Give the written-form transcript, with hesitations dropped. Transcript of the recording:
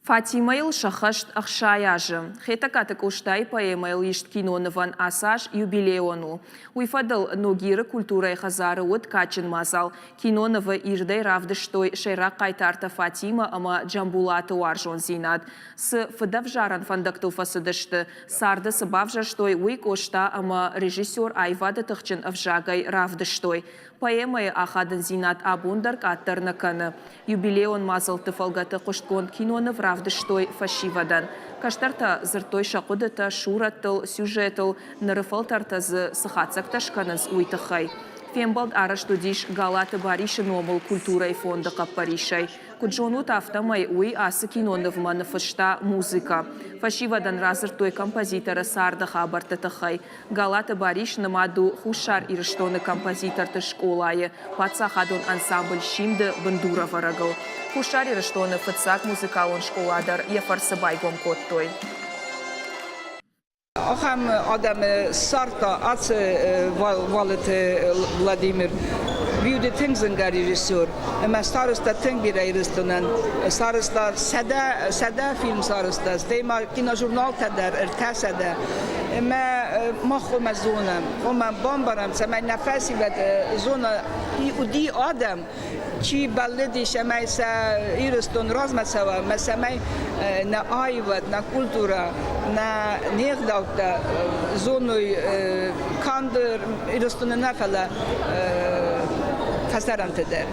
Фатимӕйыл сӕххӕст 60 азы. Хетӕгкаты Къостайы поэмӕйыл ист кинонывӕн ацы аз юбилейон у. Уый фӕдыл Ногиры культурӕйы хӕдзары уыд кадджын мадзал. Кинонывы ирдӕй равдыстой сӕйраг хъайтартӕ Фатимӕ ӕмӕ Джамбулаты уарзондзинад. Цы фыдӕвзарӕн фӕндӕгтыл фӕцыдысты, царды цы бавзӕрстой, уый Къоста ӕмӕ режиссер аивады тыхджын ӕвзагӕй равдыстой. Поэмӕйы ахадындзинад абон дӕр къаддӕр нӕ кӕны. Юбилейон мадзӕлтты фӕлгӕты хъуыстгонд киноныв равдыстой фӕсивӕдӕн. Кӕстӕртӕ дзырдтой сӕ хъуыдытӕ сурӕттыл, сюжетыл, ныры фӕлтӕртӕ дзы цы хатдзӕгтӕ скӕнынц, уый тыххӕй. Фембӕлд арӕзт уыдис Галаты Барисы номыл культурӕйы фонды хъӕппӕрисӕй. Куыд зонут, афтӕмӕй уый ацы кинонывмӕ ныффыста музыкӕ. Фӕсивӕдӕн радзырдтой композиторы царды хабӕртты тыххӕй. Галаты Барис нымад у Хуссар Ирыстоны композиторты скъолайы паддзахадон ансамбль «Симд»-ы бындурӕвӕрӕгыл. Хуссар Ирыстоны фыццаг музыкалон скъола дӕр йӕ фӕрцы байгом кодтой. Ахӕм адӕмы ссардта ацы Валыты Владимир. Уыди тынг зынгӕ режиссер ӕмӕ сарӕзта тынг бирӕ Ирыстонӕн. Сарӕзта 100 фильм сарӕзта, стӕй ма киножурналтӕ дӕр 300. Ӕмӕ мах хъуамӕ зонӕм, хъуамӕ бамбарӕм, цӕмӕй нӕ фӕсивӕд зона уыди адӕм, чи бӕллыди, цӕмӕй сӕ Ирыстон размӕ цӕуа, ӕмӕ цӕмӕй нӕ аивад, нӕ культурӕ, нӕ не гъдӕуттӕ зоной канд Ирыстоны нӕ, фӕлӕ фӕсарӕнты дӕр.